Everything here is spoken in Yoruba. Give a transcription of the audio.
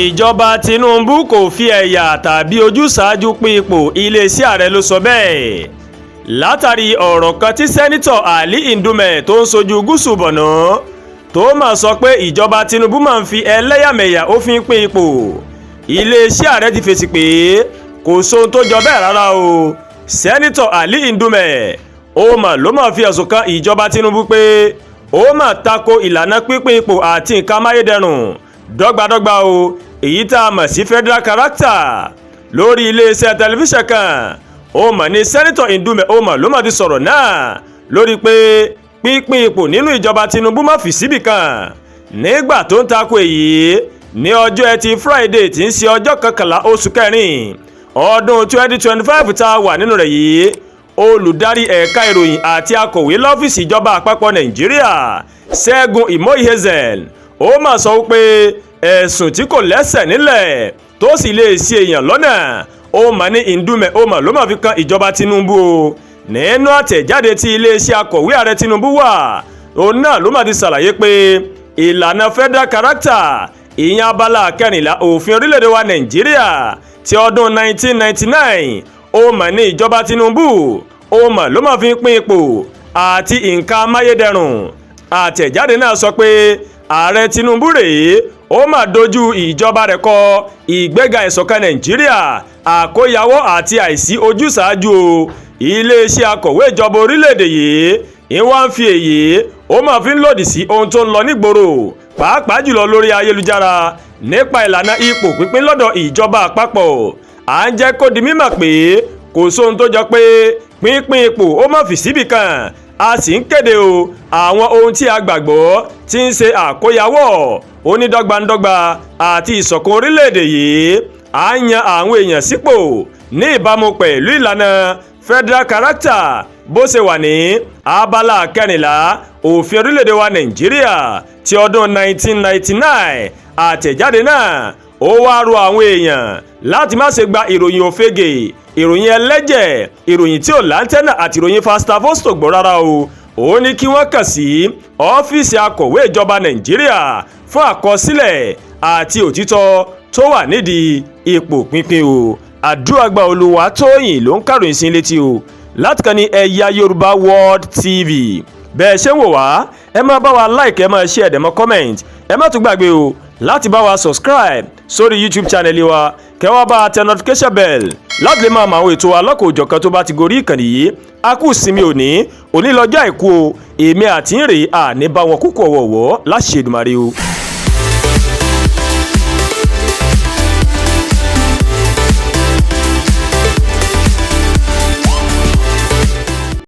Ìjọba Tinubu kò fi ẹ̀yà tàbí ojúsàájú pín ipò, iléeṣẹ́ ààrẹ ló sọ bẹ́ẹ̀, látàrí ọ̀rọ̀ kan tí Senator Ali Ndume tó ń sojú gúúsù Borno tó máa sọ pé ìjọba Tinubu máa ń fi ẹlẹ́yàmẹ̀yà ó fi ń pín ipò. Iléeṣẹ́ ààrẹ ti fèsì pé kò sóhun tó jọ bẹ́ẹ̀ rárá o. Senator Ali Ndume ó mà ló máa fi ẹ̀sùn kan ìjọba Tinubu pé ó mà tako ìlànà pínpín ipò àti nǹkan amáyédẹrùn dọ́gbadọ́gba o, èyí tá a mọ̀ sí federal character. Lórí iléeṣẹ́ tẹlifíṣàn kan, ó mà ní Senator Ndume ó mà ló mà ti sọ̀rọ̀ náà lórí pé pínpín ipò nínú ìjọba Tinubu má fi síbì kan. Nígbà tó ń tako èyí ní ọjọ́ Ẹtì Friday tí ń ṣe ọjọ́ 11 oṣù kẹrin ọdún 2025 tá a wà nínú rẹ̀ yìí, olùdarí ẹ̀ka ìròyìn àti akọ̀wé lọ́fíìsì ìjọba àpapọ̀ Nàìjíríà, Ṣẹ́gun Imoihezen, ó mà sọ pé ẹ̀sùn tí kò lẹ́sẹ̀ nílẹ̀ tó sì lè ṣì èèyàn lọ́nà ó mà ní Ndume ó mà ló mà fi kan ìjọba Tinubu o. Nínú àtẹ̀jáde tí iléeṣẹ́ akọ̀wé ààrẹ Tinubu wà, òun náà ló mà ti ṣàlàyé pé ìlànà federal character, ìyẹn abala 14 òfin orílẹ̀-èdè wa Nàìjíríà ti ọdún 1999, ó mà ní ìjọba Tinubu ó mà ló mà fi ń pín ipò àti nǹkan amáyédẹrùn. Àtẹ̀jáde náà sọ pé ààrẹ Tinubu rèé, ó mà dojú ìjọba rẹ̀ kọ ìgbéga ìṣọ̀kan Nàìjíríà, àkóyawọ́ àti àìsí ojúsàájú o. Iléeṣẹ́ akọ̀wé ìjọba orílẹ̀-èdè yìí ìwọ́n ń fi èyí ó máa fi ń lòdì sí ohun tó ń lọ nígboro, pàápàá jùlọ lórí ayélujára, nípa ìlànà ipò pínpín lọ́dọ̀ ìjọba àpapọ̀. À ń jẹ́ kó di mímọ̀ pé kò sóhun tó jọ pé pínpín ipò ó má fi síbì kan. A sì ń kéde o àwọn ohun tí a gbàgbọ́ tí ń ṣe àkóyawọ́ onídọ́gbandọ́gba àti ìṣọ̀kan orílẹ̀-èdè yìí. À ń yan àwọn èèyàn sípò ní ìbámu pẹ̀lú ìlànà federal character bó ṣe wà ní abala 14 òfin orílẹ̀-èdè wa Nàìjíríà ti ọdún 1999. Àtẹ̀jáde náà ó wá rọ àwọn èèyàn láti má ṣe gba ìròyìn òfegè, ìròyìn ẹlẹ́jẹ̀, ìròyìn tí ò láńtẹ́nà àti ìròyìn fastavosto gbọ́ rárá o. Ó ní kí wọ́n kàn sí ọ́fíìsì akọ̀wé ìjọba Nàìjíríà fún àkọsílẹ̀ àti òtítọ́ tó wà nídìí ipò pínpín o. Àdúràgbà Olúwatóyìn ló ń kàròyìn sí létí o láti kàn ní Ẹ̀yà Yorùbá World TV. Bẹ́ẹ̀ ṣe ń wò wá, ẹ máa bá wa like, ẹ máa share, ẹ dẹ̀ máa comment. Ẹ má tún gbàgbé o láti bá wa subscribe sórí YouTube channel wa, kẹ́ wá bá tẹ notification bell láti lè máa mọ àwọn ètò alọ́kọ̀-òjọ̀kan tó bá ti gorí ìkànnì yìí. A kú sinmi òní, òní lọ́jọ́ Àìkú o. Èmi àti ń rèé, àní bá wọn kúkú ọ̀wọ̀ọ̀wọ́ láṣẹ Èdùmàrè o.